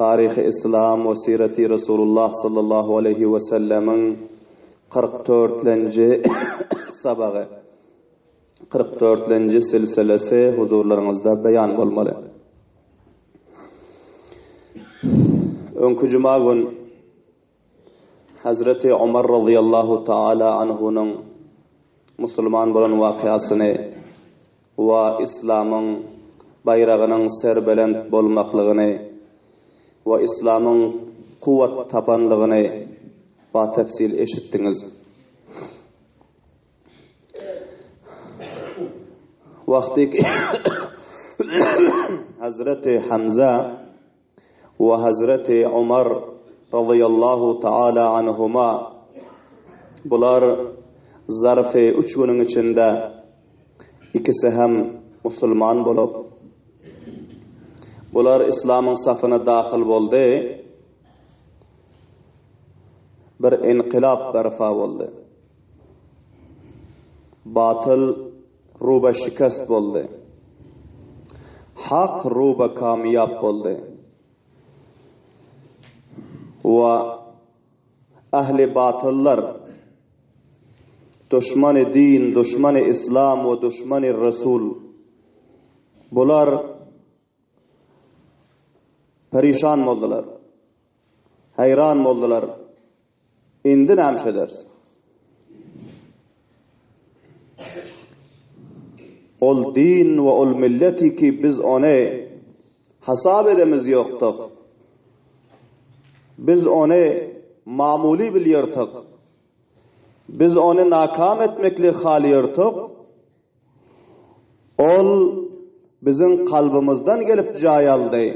Taryhy Yslam we Sireti Resulullah sallallahu aleýhi we sellemiň 44-lenji sabagy, 44-lenji silsilesi huzurlaryňyzda beýan bolmaly. Öňki juma gün Hazreti Omar razyýallahu taala anhunyň musulman bolan wakyýasyny we yslamyň baýragynyň serbelent bolmaklygyny we yslamyň kuwwat tapanlygyny batefsil eşitdiňiz. Wagty Hazreti Hamza we Hazreti Omar razyýallahu taala anhuma bular zarfy üç günüň içinde ikisi hem musulman bolup, bular yslamyň safyna dahyl boldy, bir inkylap berpa boldy. Batyl Ruba şikest boldy. Hak ruba kamýap boldy. We ähli batyllar, duşmany din, duşmany islam we duşmany Resul, bular perişan boldular, haýran boldular. Indi näme ederis? Ol din we ol milleti ki biz ony hasap edemiz ýokdyk. Biz ony mamuly bilýärdik. Biz ony nakam etmekli halýardyk. Ol biziň kalbymyzdan gelip jaý aldy.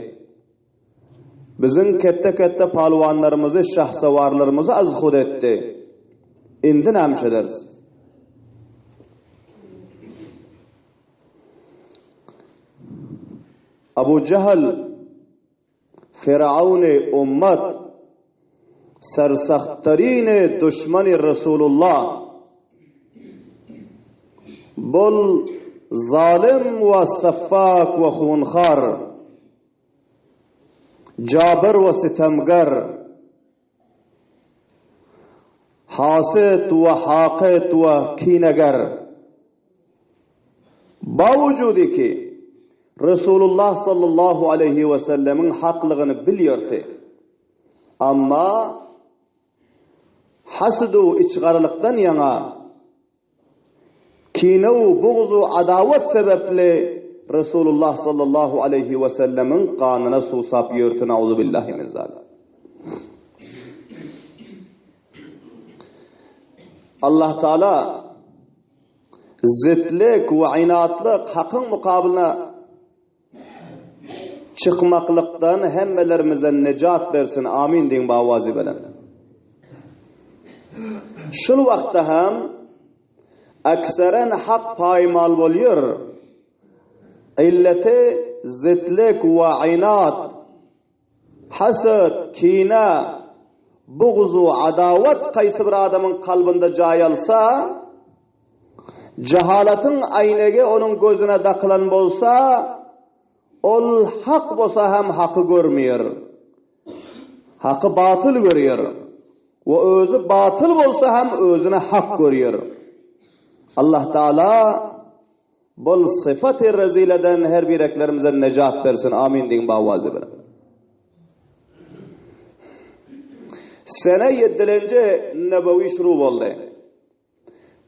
Biziň ketde-ketde palwanlarymyzy, şahsawarlarymyzy azhud etdi. Indi näme iş ederis? Abu Jahl Firawny ummat sersahtarin duşmany Resulullah bul zalym we seffak we hunhar Jabyr we sitemger, hasyt we hakyt we kineger. Bawujudi ki, Resulullah sallallahu aleýhi we sellemiň haklygyny bilýärdi. Amma hasydu içgaralykdan ýaňa Kine-u bugz-u adawat sebäpli Resulullah sallallahu aleýhi we sellemiň ganyna suwsap ýördi nauzubillahi min zalik. Allah Taala zitlik we inatlyk hakyň mukabylyna Çykmaklykdan hemmelerimize nejat bersin amin diýiň bawazy bilen. Şul wagtda hem akseren hak paýmal bolýar. Illeti zitlik we inat, hasad, kine, bugz we adawat kaýsy bir adamyň kalbynda jaý alsa, Jahalatyň aýnegi onuň gözüne dakylan bolsa, ol hak bolsa hem haky görmeýär. Haky batyl görýär. We özi batyl bolsa hem özüne hak görýär. Allah Taala bul syfaty rezileden her bireklerimize nejat bersin. Amin diýiň bawazy bilen. Sene ýedilenji Nebewi şuru boldy.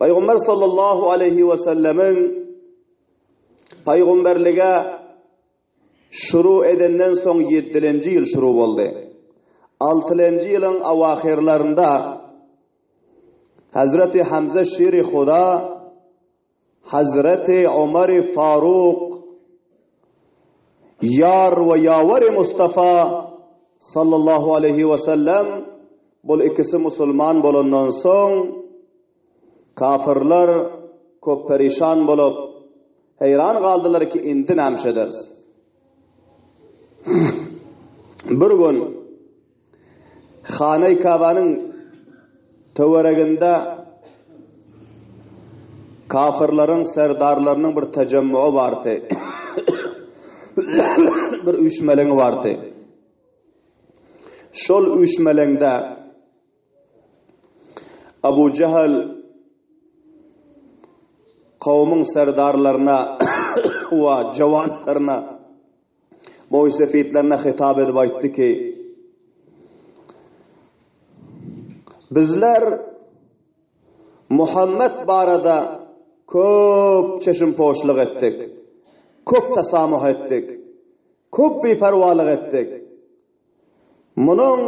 Pygamber sallallahu aleýhi we sellemiň pygamberlige şuru edenden soň ýedilenji ýyl şuru boldy. Altylenji ýylyň awahyrlarynda Hazreti Hamza şiri Huda Hazreti Omary Faruk ýar we ýawary Mustafa sallallahu aleýhi we sellem bul ikisi musulman bolandan soň kafirler köp perişan bolup heýran galdylar ki indi näme ederis? Bir gün Hanaý Kabanyň töwereginde kafirleriň serdarlarynyň bir tejemmugy bardy. Bir üýşmeleňi bardy. Şol üýşmeleňde Abu Jähil kowumyň serdarlaryna we jawanlaryna, moýsefitlerine hitap edip aýtdy ki, Bizler Muhammet barada köp çeşimpoşlyk etdik, köp tasamuh etdik, köp biperwalyk etdik. Munuň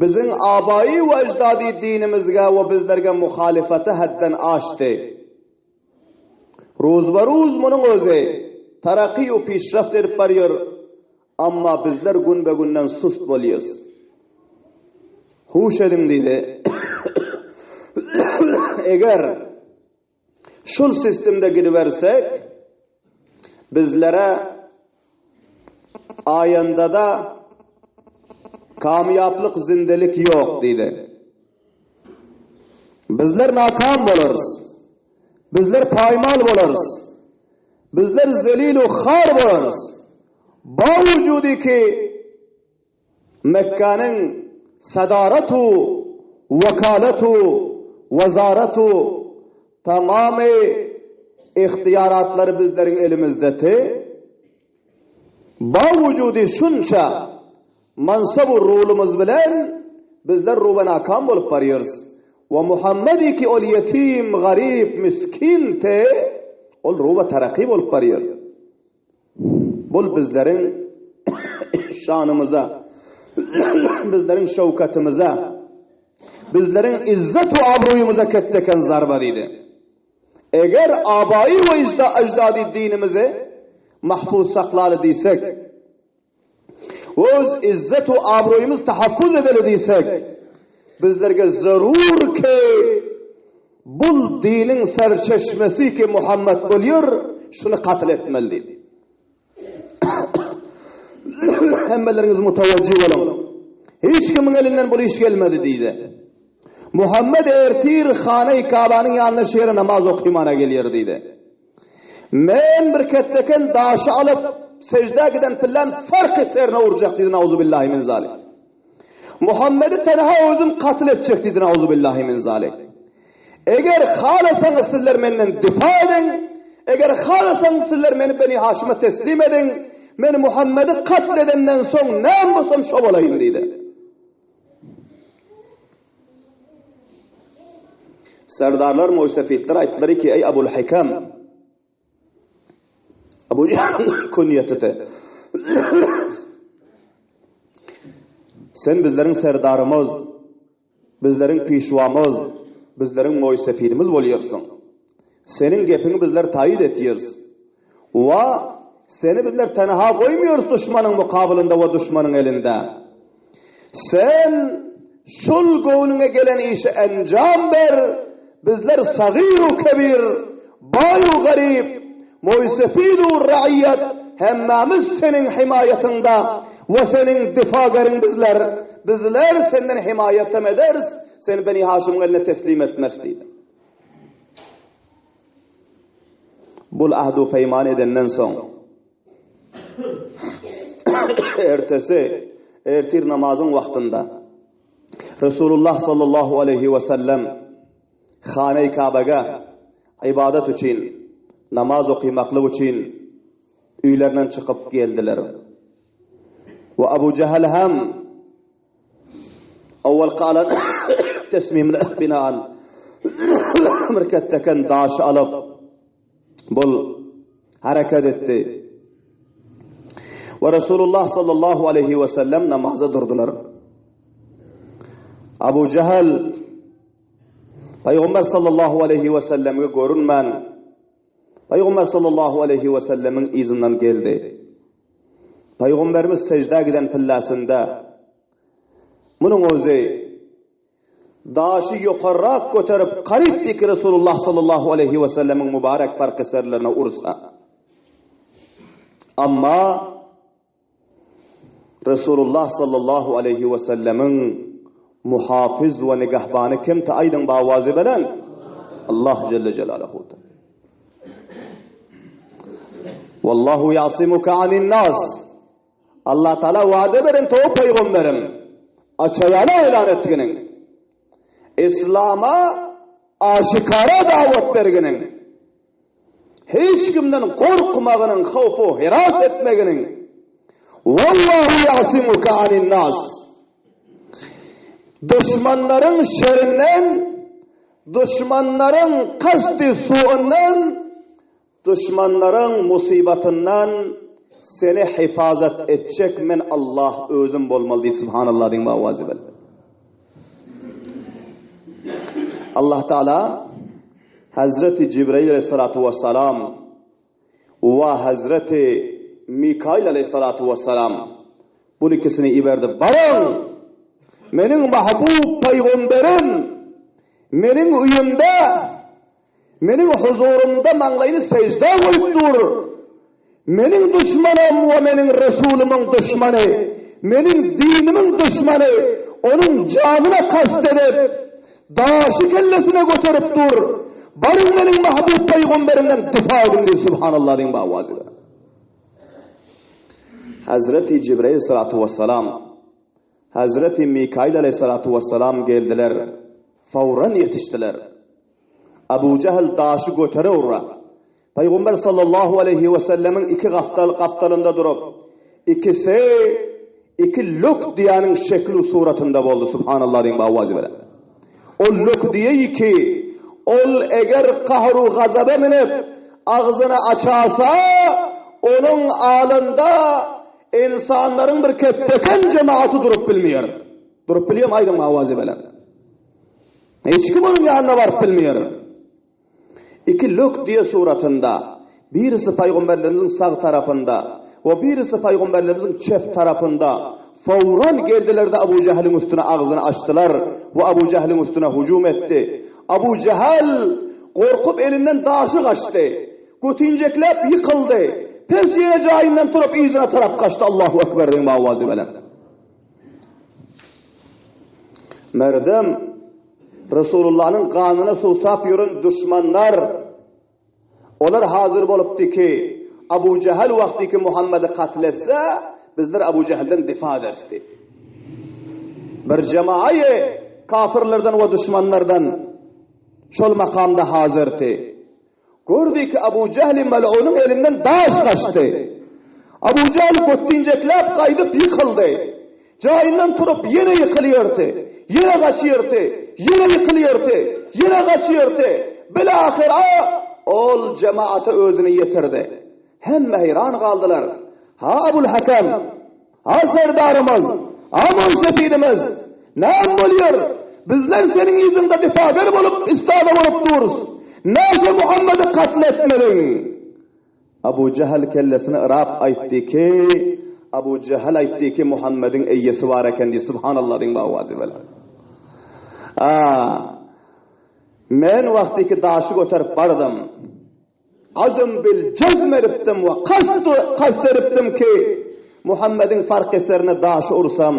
biziň abaýy we eždady dinimizge we bizlerge muhalyfaty hetden aşdy. Ruzba-ruz munuň özi taraky we pişraft edip barýar, amma bizler günbe-günden sust bolýas. Huş ediň diýdi. Eger Şul sistemde gidibersek, bizlere aýandada kamýaplyk, zindelik ýok diýdi. Bizler nakam bolarys. Bizler paýmal bolarys. Bizler zelil u har bolarys. Bawujudi ki Mekgäniň sadaratu, wekalatu, wezaratu tamamy ygtyýaratlary bizleriň elimizdeti. Bawujudi şunça mansabu rulumyz bilen bizler rubenakam bolup barýarys. We Muhammedi ki ol ýetim, garyp, miskin te, ol ruba taraky bolup barýar. Bul bizleriň şanymyza, bizleriň şöwketimize, bizleriň izzet we abroýumyza ketdeken zarba diýdi. Eger abaýy we eždady dinimizi mahfuz saklaly diýsek, öz izzet we abroýumyzy tahaffuz edeli diýsek, bizlerge zerur ki Bul diniň serçeşmesi ki Muhammet bolýar, şuny katl etmeli diýdi. Hemmeleriňiz mutawajjih boluň. Hiç kimiň elinden bul iş gelmedi diýdi. Muhammet ertir Hana-i Kabanyň ýanyna şu ýere namaz okymana gelýär diýdi. Men bir ketdeken daşy alyp, seždä giden pillan fark serine urjak diýdi, nauzubillahi min zalik. Muhammedi tenha özüm katl etjek diýdi, nauzubillahi min zalik. Eger halasaňyz sizler menden difa ediň, eger halasaňyz sizler meni Beni Haşyma teslim ediň, men Muhammedi katl edenden soň näme bolsam şo bolaýyn diýdi. Serdarlar, moýsefitler aýtdylar ki, eý Abul Hikam, Abu Kunýetite. Sen bizleriň serdarymyz, bizleriň pişwamyz, bizleriň moýsefidimiz bolýarsyň. Seniň gepiňi bizler taýyt etýäris. Wa seni bizler tenha goýmaýarys duşmanyň mukabylynda we duşmanyň elinde. Sen şul göwnüňe gelen işi enjam ber, bizler sagyr-u kebir, baý-u garyp, moýsefid-u raýat hemmämiz seniň himaýatyňda we seniň difageriň bizler, bizler senden himaýatam ederis, seni Beni Haşymyň eline teslim etmeris diýdi. Bul ahd-u peýman edenden soň, ertesi, ertir namazyň wagtynda Resulullah sallallahu aleýhi we sellem Hane-i Kabaga ybadat üçin, namaz okymaklyk üçin öýlerinden çykyp geldiler. We Abu Jahal hem Owalky alan tesmimine binaen bir ketdeken daşy alyp, bul hereket etdi. We Resulullah sallallahu aleyhi ve sellem namaza durdular. Abu Jahal Peygamber sallallahu aleyhi ve selleme görünmän Pygamber sallallahu aleýhi we sellemiň yzyndan geldi. Pygamberimiz seždä giden pilläsinde munuň özi daşy ýokarrak göterip garypdy ki Resulullah sallallahu aleýhi we sellemiň mübarek farky serlerine ursa. Amma Resulullah sallallahu aleýhi we sellemiň muhafyz we nigahbany kimdi aýdyň bawazy bilen? Allah jelle jelaluhu. Wallahu yasimuka anin nas. Allah Taala wada beren tow pygamberim açaýana elan etginiň. Islama aşikara dawat berginiň. Hiç kimden gorkmagynyň, howfu heras etmeginiň. Wallahu yasimuka anin nas. Duşmanlaryň şerinden, duşmanlaryň kasdy suundan Duşmanlaryň musybatyndan seni hyfazat etjek men Allah özüm bolmaly diýip Subhanallah diýiň owazy bilen. Allah Taala Hazreti Jibrail aleyhissalatu vesselam we Hazreti Mikail aleyhissalatu vesselam bu ikisini iberdi. Baryň! Meniň mahbub pygamberim meniň öýümde Meniň huzurymda maňlaýyny seždä goýup dur. Meniň duşmanym we meniň Resulymyň duşmany, meniň dinimiň duşmany onuň janyna kast edip, daşy kellesine göterip dur. Baryň meniň mahbub pygamberimden difa ediň diýip subhanallah diýiň bu owazy bilen. Hazreti Jibrail salatu wessalam Hazreti Mikail aleyhissalatu wessalam geldiler. Fawran ýetişdiler. Abu Jahl daşy götere urra. Pygamber sallallahu aleýhi we sellemiň iki gapdal gapdalynda durup, ikisi iki lök diýäniň şekli suratynda boldy. Subhanallah diýiň owazy bilen. Ol lök diýeý ki, ol eger kahru gazaba minip, agzyny açasa, onuň alynda insanlaryň bir kepdeken jemaaty durup bilmeýär. Durup bilýärmi aýdyň owazy bilen. Hiç kim onuň ýanyna baryp bilmeýär. Iki lök düýe suratynda, birisi pygamberlerimiziň sag tarapynda we birisi pygamberlerimiziň çep tarapynda fawran geldiler-de Abu Jähiliň üstüne agzyny açdylar we Abu Jähiliň üstüne hüjüm etdi. Abu Jähil gorkup elinden daşy gaçdy. Götinjekläp ýykyldy. Pes ýere jaýyndan turup yzyna tarap gaçdy. Allahu ekber diýen owazy bilen. Merdem Resulullanyň ganyna suwsap ýören duşmanlar olar hazir bolupdy ki, Abu Jehel wagty ki Muhammedi katl etse, bizler Abu Jehelden difa ederis diýip. Bir jemaýy kafirlerden we duşmanlardan şol makamda hazirdi. Gördi ki, Abu Jähli mel'unyň elinden daş gaçdy. Abu Jähl götdinjekläp gaýdyp ýykyldy. Jaýyndan turup ýene ýykylýardy, ýene gaçýardy, ýene ýykylýardy, ýene gaçýardy. Bilahyra ol jemaata özüni ýetirdi. Hemme heýran galdylar. Ha Abul Hakem! Ha serdarymyz! Ha munsefidimiz! Näme bolýar? Bizler seniň yzyňda difager bolup, istada bolup durus. Näşe Muhammedi katl etmediň? Abu Jähil kellesini yrap aýtdy ki, Abu Jähil aýtdy ki, Muhammediň eýesi bar eken diý, subhanallah diň owazy bilen. A, men wagty ki daşy göterip bardym. Azm bil jezm edipdim we kast kast edipdim ki, Muhammediň fark eserine daşy ursam,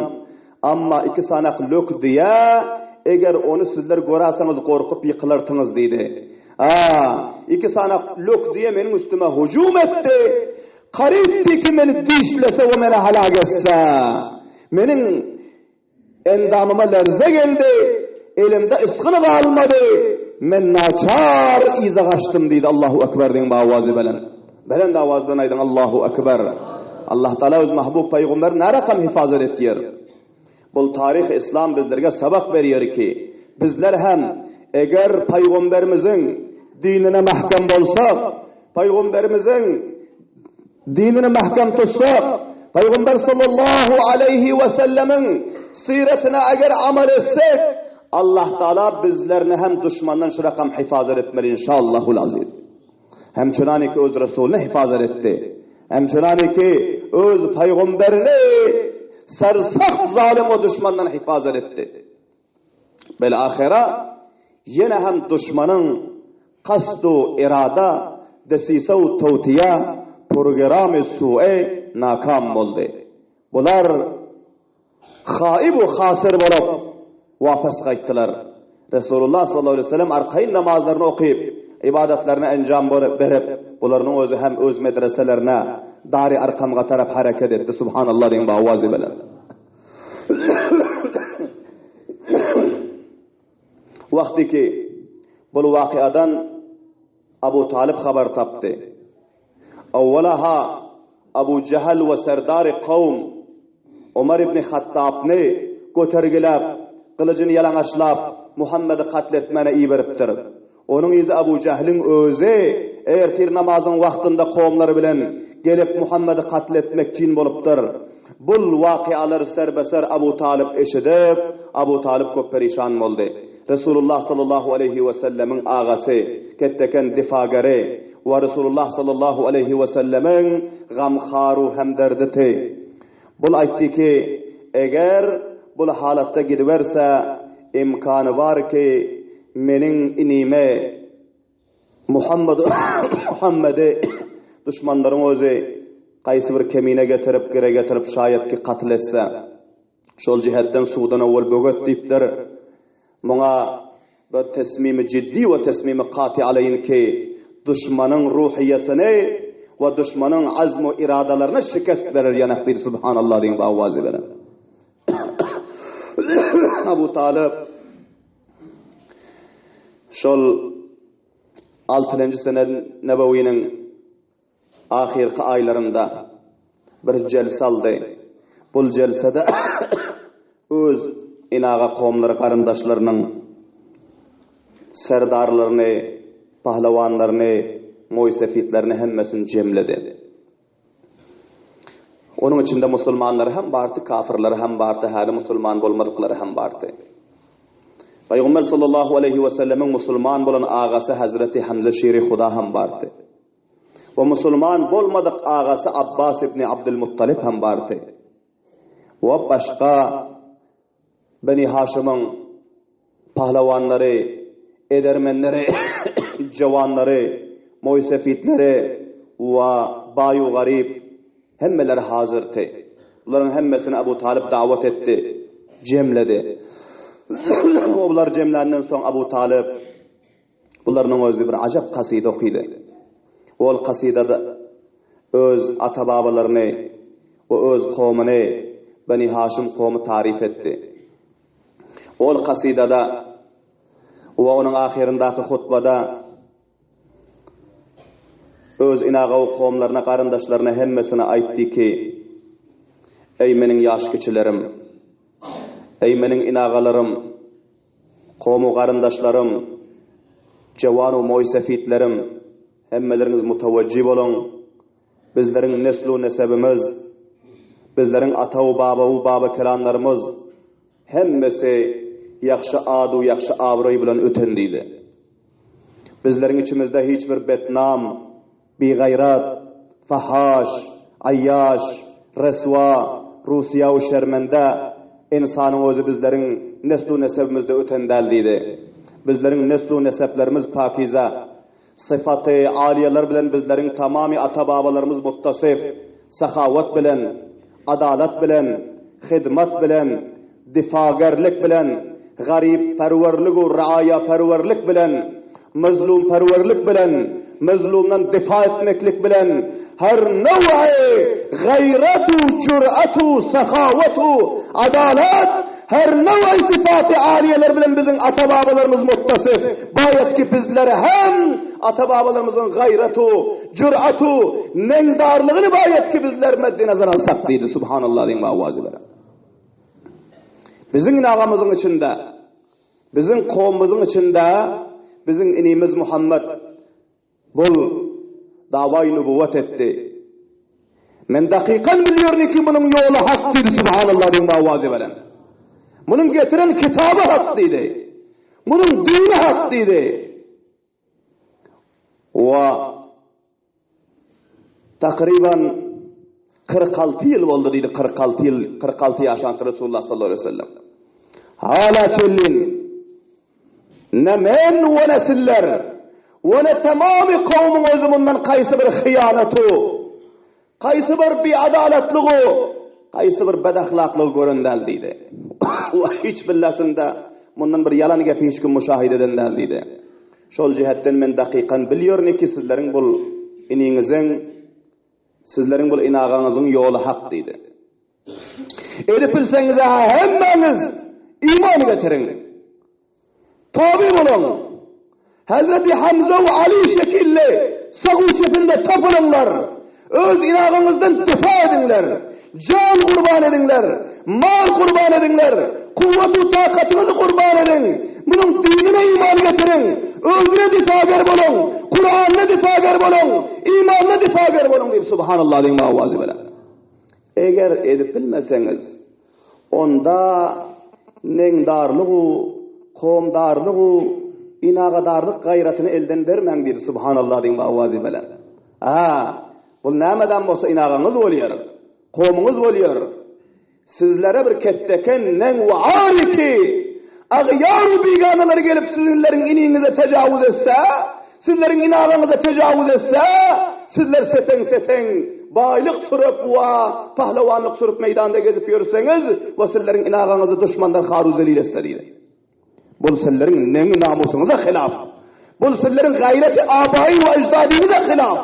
amma iki sanak lök düýe, eger ony sizler göräseňiz gorkup ýykylartyňyz diýdi. A, iki sanak lök düýe meniň üstüme hujum etdi, garypdy ki meni dişlese we meni halak etse. Meniň Endamyma lerze geldi, elimde ysgyn galmady, men naçar yza gaçdym diýdi. Allahu Ekber diýiň bu owazy belent. Belent owazdan aýdyň Allahu Ekber. Allah Taala öz mahbub pygamberini närakam hifazat etýär. Bul taryh islam bizlerge sabak berýär ki, bizler hem eger pygamberimiziň dinine mahkem bolsak, pygamberimiziň Dinini mähkem tutsak, Pygamber sallallahu aleýhi we sellemiň syratyna eger amal etsek, Allah Taala bizlerini hem duşmandan şu rakam hifazat etmeli inşallahul aziz. Hem çunaniki öz Resulyny hifazat etdi. Hem çunaniki öz pygamberini sersaht zalim we duşmandan hifazat etdi. Bil-ahyra ýene hem duşmanyň kast-u irada, desise-u towtiýa, purgeramy sue nakam boldy. Bular haýyb-u hasyr bolup, wapas gaýtdylar. Resulullah sallallahu aleýhi we sellem arkaýyn namazlaryny okyp, ybadatlaryny enjam berip, bularynyň özi hem öz medreselerine. Dary Arkamga tarap hereket etdi. Subhanallah diýiň bawazy bilen. Wagty ki bul wakyýadan Abu Talyp habar tapdy. Owwala-ha Abu Jähel we serdary kowum Omar ibn Hattapny götergiläp, gylyjyny ýalaňaçlap, Muhammedi katl etmäne iberipdir. Onuň yzy Abu Jähliň özi ertir namazyň wagtynda kowumlary bilen gelip Muhammedi katl etmekçin bolupdyr. Bul wakýalary serbe-ser Abu Talyp eşidip, Abu Talyp köp perişan boldy. Resulullah sallallahu aleýhi wesellemiň agasy, ketdeken difageri we Resulullah sallallahu aleýhi wesellemiň gamharu hemderditi. Bul aýtdy ki, Eger bul halatda gidiberse, imkany bar ki, meniň inime Muhammady Muhammedi duşmanlaryň özi gaýsy bir kemine getirip, gire getirip, şaýat ki katl etse. Şol jihetden suwdan owwal böwet diýipdir. Muňa bir tesmimi jiddi we tesmimi katy alaýyn ki, duşmanyň ruhyýetini we duşmanyň azm-u iradalaryna şikest berer ýanak diýdi Subhanallah diýiň bu awazy bilen. Abu Talyp şol altynjy sene Nebewiniň Ahyrky aýlarynda bir jelse aldy. Bul jelsede öz inaga kowumlary garyndaşlarynyň serdarlaryny, pahlawanlaryny, moýsefitlerini hemmesini jemledi. Onuň içinde musulmanlary hem bardy, kafirleri hem bardy, häli musulman bolmadyklary hem bardy. Pygamber sallallahu aleýhi we sellemiň musulman bolan agasy Hazreti Hamza şiri Huda hem bardy. We musulman bolmadyk agasy Abbas ibn Abdylmuttalip hem bardy. We başga Beni Haşymyň pahlawanlary, edermenleri, jowanlary, moýsefitleri we baý-u-garyp hemmeleri hazyrdy. Bularyň hemmesini Abu Talyp dawat etdi, jemledi. Bulary jemländen soň Abu Talyp Bularynyň özi bir ajap kasyda okydy. Ol kasydada öz ata-babalaryny we öz kowumyny, Beni Haşym kowumy taryp etdi. Ol kasydada we onuň ahyryndaky hutbada öz inagaw kowumlaryna, garyndaşlaryna hemmesine aýtdy ki, Eý meniň ýaş kiçilerim! Eý meniň inagalarym! Kowum-u garyndaşlarym, jewan-u moýsefitlerim, hemmeleriňiz mutawejji boluň! Bizleriň neslu-nesebimiz, bizleriň ata-u baba-u babakelanlarymyz hemmesi ýagşy ad-u ýagşy abraý bilen öten diýdi. Bizleriň içimizde hiç bir betnam, Bigaýrat, fahaş, aýýaş, reswa, rusyýa-u şermende ynsanyň özi bizleriň neslu-nesebimizde öten däl diýdi. Bizleriň neslu-neseplerimiz pakiza. Syfaty alyýalar bilen bizleriň tamamy ata-babalarymyz muttasyf, sahawat bilen, adalat bilen, hyzmat bilen, difagerlik bilen, garypperwerlig-u raaýaperwerlik bilen, mazlumperwerlik bilen, mazlumdan difa etmeklik bilen, her now'i gaýrat-u jür'at-u sahawat-u adalat, her now'i syfaty alyýeler bilen biziň ata-babalarymyz muttasyf. Baýat ki bizler hem ata-babalarymyzyň gaýrat-u, jür'at-u, neňdarlygyny baýat ki bizler meddi nazar alsak diýdi. Subhanallah diýiň we owazy beren. Biziň inagamyzyň içinde, biziň kowumymyzyň içinde biziň inimiz Muhammet bul dawaý nübüwwet etdi. Men dakykan bilýärin ki, munuň ýoly hak diýdi, subhanallah diýiň owazy bilen. Munuň getiren kitaby hak diýdi. Munuň dini hak diýdi. Wa takryban 46 ýyl boldy diýdi, 46 ýyl, 46 ýaşan Resulullah sallallahu aleyhi ve sellem. Hala çellin ne men we ne sizler we ne tamamy kowmuň özi mundan kaýsy bir hyýanatu, kaýsy bir biadalatlygy, kaýsy bir bedahlaklygy gören däl diýdi. We hiç billasynda mundan bir ýalan gepi hiç kim müşahide eden däl diýdi. Şol jihetden men dakykan bilýörün ki sizleriň bul iniňiziň. Sizleriň bul inagaňyzyň ýoly hak diýdi. Edip bilseňiz-ä hemmäňiz iman getiriň. Taby boluň. Hezreti Hamza we Ali şekilli sag-u çepinde tapylyňlar. Öz inagaňyzdan difa ediňler. Jan gurban ediňler. Mal gurban ediňler. Kuwwat-u takatyňyzy gurban ediň. Munuň dinine iman getiriň. Özüne difager boluň. Kuranyna difager boluň. Imanyna difager boluň diýip subhanallah diýiň owazy bilen. Eger edip bilmeseňiz, onda neňdarlyg-u, komdarlyg-u, inagadarlyk gaýratyny elden bermäň diýdi subhanallah diýiň owazy bilen. A, bul nämeden bolsa inagaňyz bolýar, komyňyz bolýar. Sizlere bir ketdeken neň we ar ki, agýar-u biganalar gelip sizinleriň iniňize tejawuz etse, sizleriň inagaňyza tejawuz etse, sizler seteň-seteň baýlyk sürüp we pahlawanlyk sürüp meýdanda gezip ýörseňiz we sizleriň inagaňyzy duşmanlar haru zelil etse diýdi. Bul sizleriň neňi namusyňyza hylaf. Bul sizleriň gaýraty abaýy we eždadyňyza hylaf.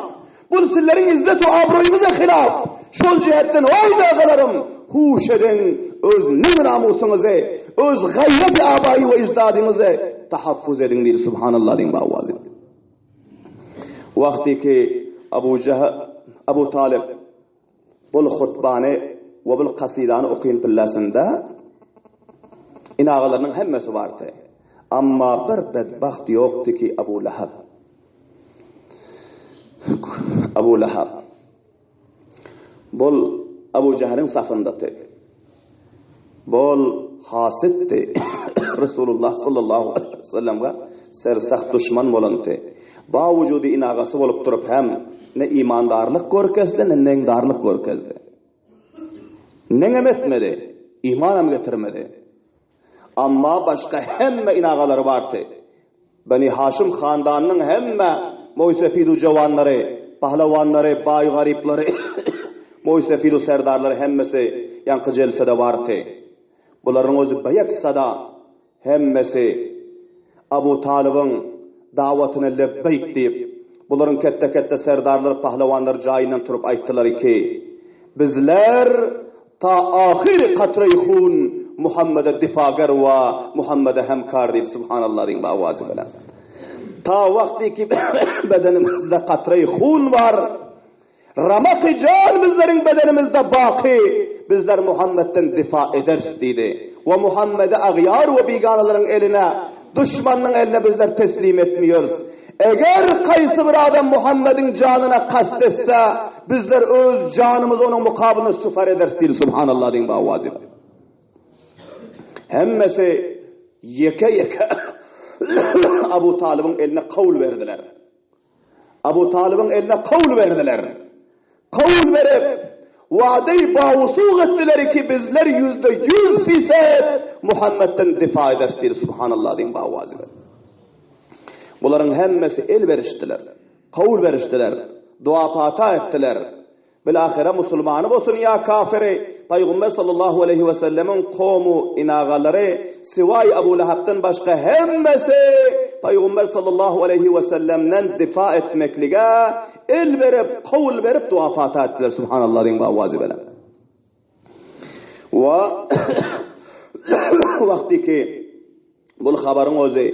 Bul sizleriň izzet we abroýyňyza hylaf. Şol jihetden oý nagalarym, huş ediň, öz neňi namusyňyzy, öz gaýraty abaýy we eždadyňyzy tahaffuz ediň diýdi subhanallah diýiň bawazy. Wagty ki Abu Jahl, Abu Talib Bul hutbany we bul kasydany okyn pillasynda inagalarynyň hemmesi bardy. Amma bir bedbagt ýokdy ki Abu Lahab. Abu Lahab. Bul Abu Jahlyň safyndady. Bol hasytdy. Resulullah sallallahu aleyhi ve sellemge sersaht duşman bolandy. Bawujudi inagasy bolup durup hem ne imandarlyk görkezdi, ne neňdarlyk görkezdi. Neňem etmedi, imanam getirmedi. Amma başga hemme inagalary bardy. Beni Haşym handanynyň hemme moýsefidu jowanlary, pahlawanlary, baý-garyplary, moýsefidu serdarlary hemmesi ýaňky jelsede bardy. Bularyň özi beýek sada hemmesi Abu Talybyň dawatyna lebbeýk diýip, bularyň ketde-ketde serdarlary, pahlawanlary jaýyndan turup aýtdylar ki, Bizler Ta ahyry katreý hun Muhammede difager wa Muhammede hemkar diýip subhanallah diýiň bu awazy bilen. Ta wagty ki bedenimizde katreý hun bar, ramaky jan bizleriň bedenimizde baky, bizler Muhammedden difa ederis diýdi. We Muhammedi agýar we biganalaryň eline, duşmanyň eline bizler teslim etmiýoris. Eger kaýsy bir adam Muhammediň janyna kast etse, bizler öz janymyzy onuň mukabylyna sufar ederis diýdi. Subhanallah diýiň bu awazy. Hemmesi ýeke-ýeke Abu Talybyň eline kawl berdiler. Abu Talybyň eline kawl berdiler. Kawl berip, wada-i bawusuk etdiler ki, bizler 100% fiset Muhammedden difa ederis diýdi. Subhanallah diýiň bu awazy. Bularyň hemmesi el berişdiler, kabul berişdiler, dua-pata etdiler. Bilahyra musulmany bolsun ýa kafiri, Pygamber sallallahu aleýhi we sellemiň kowmy, inagalary, siwaý Abu Lahabdan başga hemmesi Pygamber sallallahu aleýhi we sellemden difa etmeklige el berip, kabul berip dua-pata etdiler. Subhanallah diýiň bu awazy bilen. Wa wagty ki Bul habaryň özi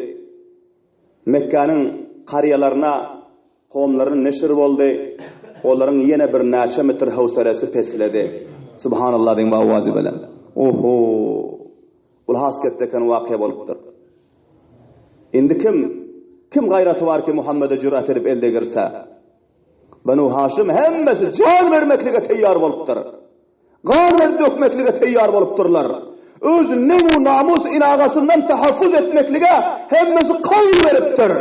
Mekgäniň karýalaryna, kowumlaryna neşir boldy. Olaryň ýene birnäçe metr howselesi pesledi. Subhanallah diýiň bu owazy bilen. Oho! Bul has ketdeken wakyýa bolupdyr. Indi kim, kim gaýraty bar ki Muhammede jürat edip el degirse? Benu Haşym hemmesi jan bermeklige teýýar bolupdyr. Gan berip dökmeklige teýýar bolupdyrlar. Öz neň-u namus inagasyndan tahaffuz etmeklige hemmesi kawl beripdir.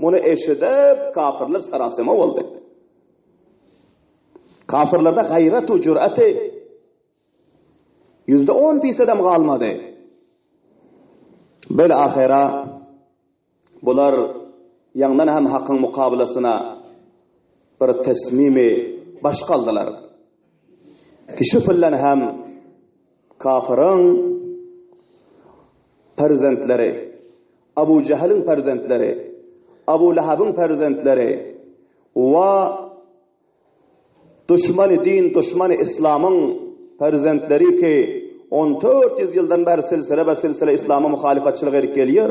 Muny eşidip, kafirler sarasema boldy. Kafirlerde gaýrat-u jüraty 10% fisedem galmady. Bil ahyra Bular ýaňdan hem Hakyň mukabylasyna bir tesmimi başga aldylar. Ki şu puldan hem kafyryň perzentleri, Abu Jahylyň perzentleri, Abu Lahabyň perzentleri we. Duşmany din, duşmany islamyň perzentleri ki, 1400 ýyldan bäri silsile be silsile islama muhalyfatçylyk edip gelýär.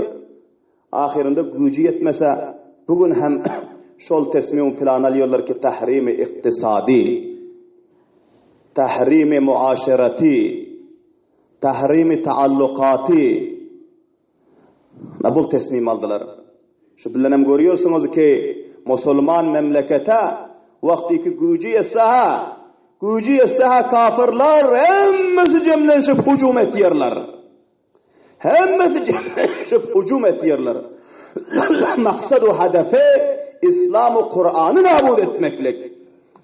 Ahyrynda güýji ýetmese, bu gün hem şol tesmim plan alýarlar ki, tahrimi ykdysady, tahrimi muaşereti, tahrimi taallukaty, Na bul tesmim aldylar. Şu bilenem görýärsiňiz ki, musulman memlekete wagtyky güýji ýetse-hä, güýji ýetse-hä kafirler hemmesi jemlenşip hüjüm etýärler. Hemmesi jemlenşip hüjüm etýärler. Maksat we hedefi Islam we Kurany nabut etmeklik.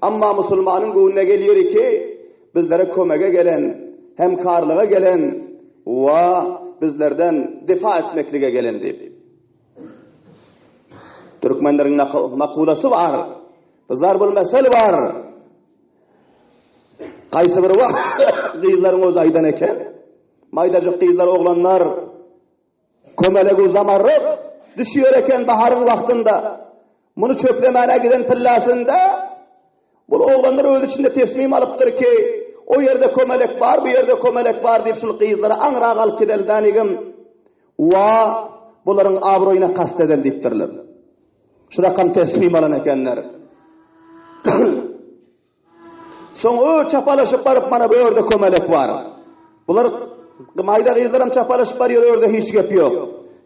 Amma musulmanyň göwnüne gelýär ki, bizlere kömege gelen, hemkarlyga gelen we bizlerden difa etmeklige gelen diýip. Türkmenleriň makulasy bar, zarbul mesel bar. Haýsy bir wagt gyzlaryň özi aýdan eken. Maýdajyk gyzlar, oglanlar Kömelegi zamarryk düşýär eken baharyň wagtynda. Muny çöplemäne giden pillasynda bul oglanlar öz içinde tesmim alypdyr ki, o ýerde kömelek bar, bu ýerde kömelek bar diýip şul gyzlary aňrak alyp gideli danigim. Wa bularyň abroýyna kast edeli diýipdirler. Şu rakam tesmim alan ekenler. Soň ö çapalaşyp baryp mana bu ýerde kömelek bar. Bular maýda gyzlaram çapalaşyp barýar o ýerde hiç gep ýok.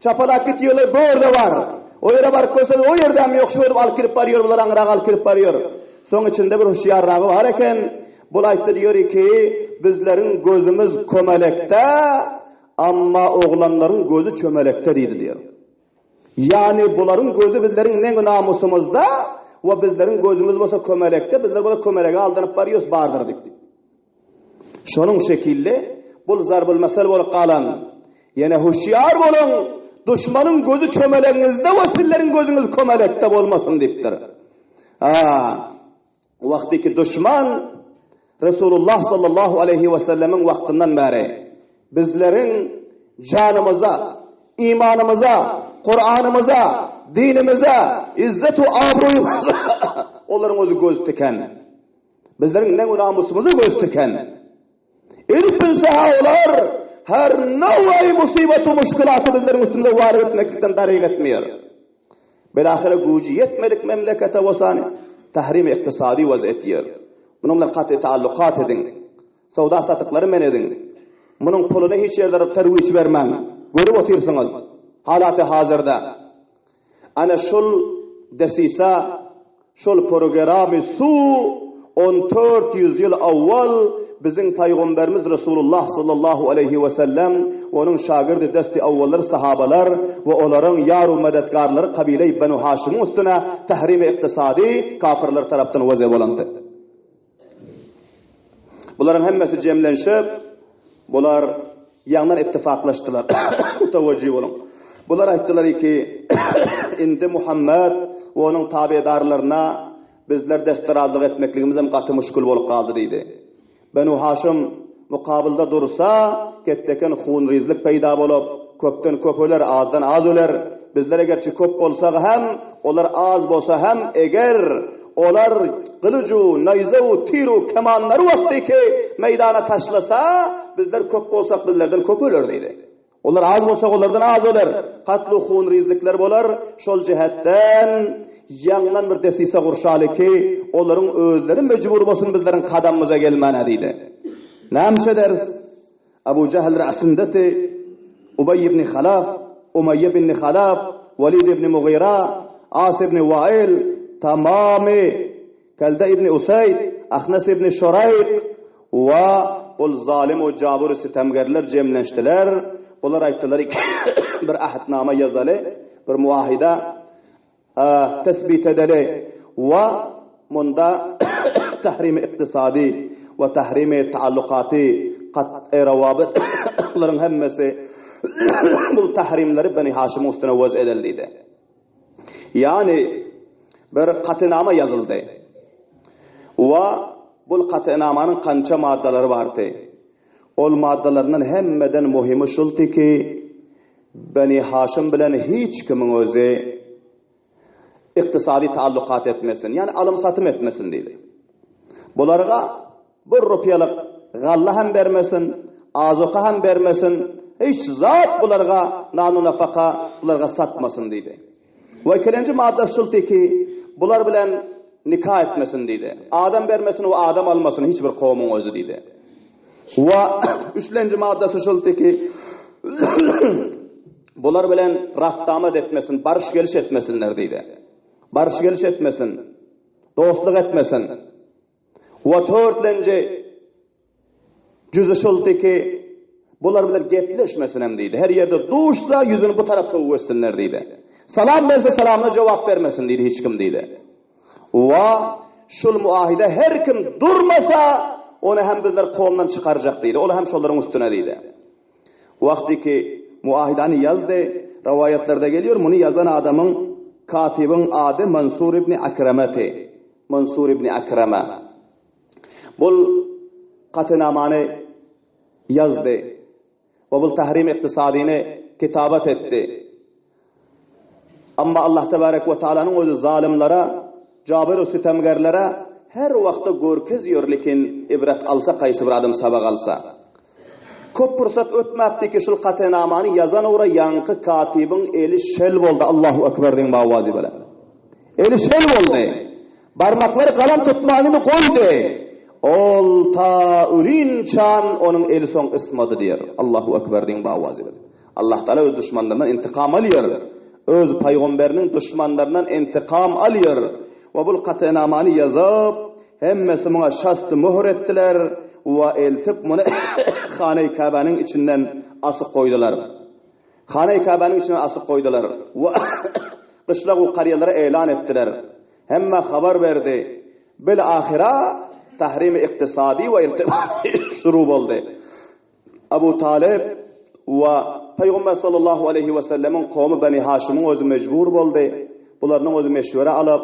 Çapalap gitýärler bu ýerde bar. O ýere baryp görse o ýerde hem ýok şu edip alyp girip barýar bular aňrak alyp girip barýar. Soň içinde bir hüşýarragy bar eken. Bul aýtdy diýer ki bizleriň gözümiz kömelekde, amma oglanlaryň gözi çömelekde diýdi diýer. Ýagny bularyň gözi bizleriň neňi namusymyzda we bizleriň gözümiz bolsa kömelekde, bizler bolsa kömelege aldanyp barýos bardyr diýip. Şonuň şekilli bul zarbul mesel bolup galan. Ýene huşýar boluň, duşmanyň gözi çömelegiňizde we sizleriň gözüňiz kömelekde bolmasyn diýipdir. Ha, Wagtyky duşman Resulullah sallallahu aleýhi we sellemiň wagtyndan bäri bizleriň janymyza, imanymyza, Kuranymyza, dinimize, izzet we abroýymyza olaryň özi göz tiken. Bizleriň neňu-namusymyza göz tiken. Edip bilse-hä olar her nowai musybet-u muşkulaty bizleriň üstümize warid etmeklikden daryg etmeýär. Bilahyra güýji ýetmedik memlekete bolsa tahrim ykdysady waz etýär. Munuň bilen gaty taallukat ediň. Söwda satyklary men ediň. Munuň puluny hiç ýerlere terwiç bermäň. Görüp otyrsyňyz. Halaty hazyrda. Ana şul desisa, şol progeramy su 1400 ýyl awwal biziň paýgamberimiz Resulullah sallallahu aleýhi we sellem, onuň şagirdi desti awwallar sahabalar we olaryň ýar-u medetgarlary kabileý Benu Haşymyň üstüne tahrimi ykdysady kafirler tarapdan weze bolandy. Bularyň hemmesi jemlenşip, bular ýaňdan ittifaklaşdylar. Tawajjy boluň. Bular aýtdylar ki, indi Muhammet we onuň tabedarlaryna bizler destrazlyk etmekligimiz hem gaty muşkul bolup galdy diýdi. Benu Haşym mukabylda dursa, ketdeken hunrizlik peýda bolup, köpden köp öler, azdan az öler. Bizler egerçi köp bolsak hem, olar az bolsa hem, eger olar gylyju, naýza-u, tir-u, kemanlary wagtyky meýdana taşlasa, bizler köp bolsak, bizlerden köp öler diýdi. Olar az bolsa, olardan az öler. Katl-u hunrizlikler bolar. Şol jähetden ýaňdan bir desise gurşaly ki, olaryň özleri mejbur bolsun bizleriň kadamymyza gelmäne diýdi. Näme iş ederis? Abu Jahl ra'sindeti, Ubeý ibn Halaf, Umeýýe ibn Halaf, Walid ibn Mugyra, As ibn Wail, tamamy Kelde ibn Useýd, Ahnes ibn Şuraýk we ol zalym we jabur sitemgerler jemlenşdiler. Bular aýtdylar, bir ähtnama ýazaly, bir muahyda tesbit edeli we munda tahrimi ykdysady we tahrimi taallukaty, kat'y rawabit bularyň hemmesi bu tahrimleri Beni Haşymyň üstüne wez edeli diýdi. Ýagny bir katynama ýazyldy. We bul katynamanyň kança maddalary bardy. Ol maddalaryndan hemmeden muhimi şuldy ki, Beni Haşym bilen hiç kimiň özi ykdysady taallukat etmesin, ýagny alym-satym etmesin diýdi. Bularga bir rupiýalyk galla hem bermesin, azuka hem bermesin, hiç zat bularga nanu-nafaka bularga satmasyn diýdi. We ikilenji maddasy şuldy ki, bular bilen nika etmesin diýdi. Adam bermesin we adam almasyn hiç bir kowumyň özi diýdi. We üçlenji maddasy şuldy ki, bular bilen raft-amat etmesin, baryş-geliş etmesinler diýdi. Baryş-geliş etmesin, dostluk etmesin. We törtlenji jüzi şuldy ki, bular bilen gepleşmesin hem diýdi. Her ýerde duşsa ýüzüni bu tarap sowup etsinler diýdi. Salam berse salamyna jogap bermesin diýdi hiç kim diýdi. We şul muahide her kim durmasa, ony hem bizler kowumdan çykarjak diýdi. Ol hem şolaryň üstüne diýdi. Wagty ki muahidany ýazdy, rowaýatlarda gelýär, muny ýazan adamyň, katybyň ady Mansur ibn Akrameti. Mansur ibn Akrama. Bul katynamany ýazdy we bul tahrim ykdysadyny kitabat etdi. Amma Allah tebarek we taalanyň özi zalymlara, jabyr we sütemgerlere her wagtda görkezýär, lekin ibret alsa kaýsy bir adam sabak alsa. Köp pursat ötmäpdi ki şul katynamany ýazan ugra ýaňky katybyň eli şel boldy Allahu ekber diýiň bawazy bilen. Eli şel boldy. Barmaklary galam tutmanyny goýdy. Ol ta ölinçan onuň eli soň ysmady diýer. Allahu ekber diýiň bawazy bilen. Allah Taala öz duşmanlaryndan intikam alýar. Öz pygamberiniň duşmanlaryndan intikam alýar. We bul katynamany ýazyp, hemmesi muňa şasty möhür etdiler we eltip muny Hane-i Käbäniň içinden asyp goýdular. Hane-i Käbäniň içinden asyp goýdular we gyşlag we karýalara eýlan etdiler. Hemmä habar berdi. Bil-ahyra tahrimi ykdysady we irtibady şuru boldy. Abu Talyp we Pygamber sallallahu aleýhi we sellemiň kowmy Beni Haşymyň özi mejbur boldy. Bularynyň özi meşwere alyp,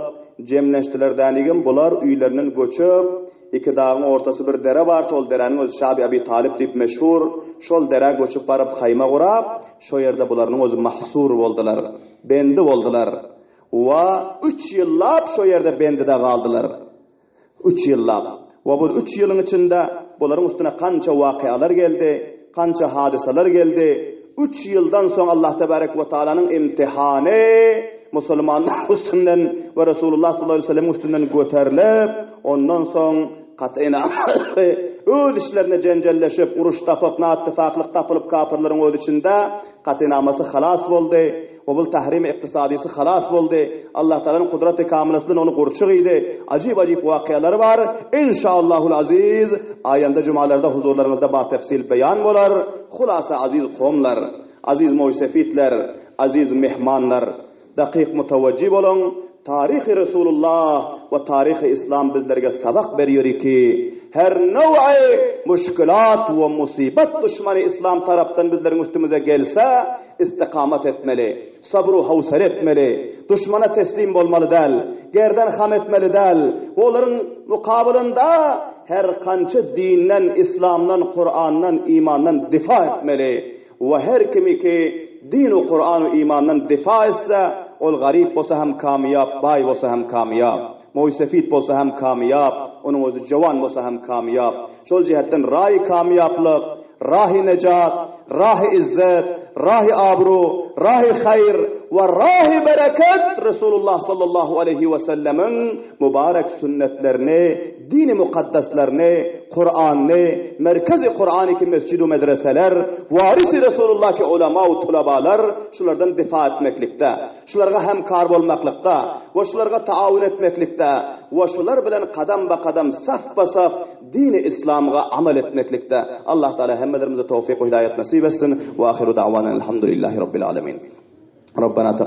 jemlenşdiler dänigim bular öýlerinden göçüp, iki dagyň ortasy bir dere bardy, ol deräniň özi Şabi Abi Talyp diýip meşhur, şol derä göçüp baryp haýma gurap, şo ýerde bularynyň özi mahsur boldular, bendi boldular we üç ýyllap şo ýerde bendide galdylar. Üç ýyllap. We bu üç ýylyň içinde bularyň üstüne kança wakyalar geldi, kança hadysalar geldi. Üç ýyldan soň Allah tebarek we taalanyň imtihany musulmanlaryň üstünden we Resulullah sallallahu aleýhi we sellemiň üstünden göterilip, ondan soň kat'y öz içlerinde jenjelleşip, uruş tapyp, naittifaklyk tapylyp kapyrlaryň öz içinde kat'ynamasy halas boldy. We bul tahrimi ykdysadysy halas boldy. Allah Tagalanyň gudraty kamylasy bilen ony gurçuk iýdi. Ajyp-ajyp wakyalary bar. Inşaallahul aziz, aýanda jumalarda huzurlaryňyzda batefsil beýan bolar. Hulasa aziz kowumlar, aziz moýsefitler, aziz mehmanlar, dakyk mutawajjy boluň, taryhy Resulullah we taryhy Islam bizlerge sabak berýär ki, her now'y muşkilat we musybat duşmany Islam tarapdan bizleriň üstümize gelse, Istikamat etmeli, sabr-u howsala etmeli, duşmana teslim bolmaly däl, gerden ham etmeli däl we olaryň mukabylynda her kança dinden, islamdan, Kurandan, imandan difa etmeli we her kimiki din-u Kuran-u imandan difa etse, ol garyp bolsa hem kamyýap, baý bolsa hem kamyýap, moýsefit bolsa hem kamyýap, onuň özi jowan bolsa hem kamyýap. Şol jähetden raýy kamyýaplyk, Rahy nejat, rahy izzet, rahy abru, rahy haýyr we rahy bereket Resulullah sallallahu aleýhi we sellemiň mübarek sünnetlerini, dini mukaddeslaryny, Kuranyny, merkezi Kurany ki mesjid we medreseler, warisi Resulullah ki ulama we tulabalar şulardan difa etmeklikde, şularga hemkar bolmaklykda we şularga taawun etmeklikde we şular bilen kadam ba kadam saf ba saf Dini Islamga amal etmeklikde Allah Taala hemmelerimize towfyk we hidaýat nesip etsin. Wa ahiru da'wana elhamdülillahi rabbil alamin. Rabbena.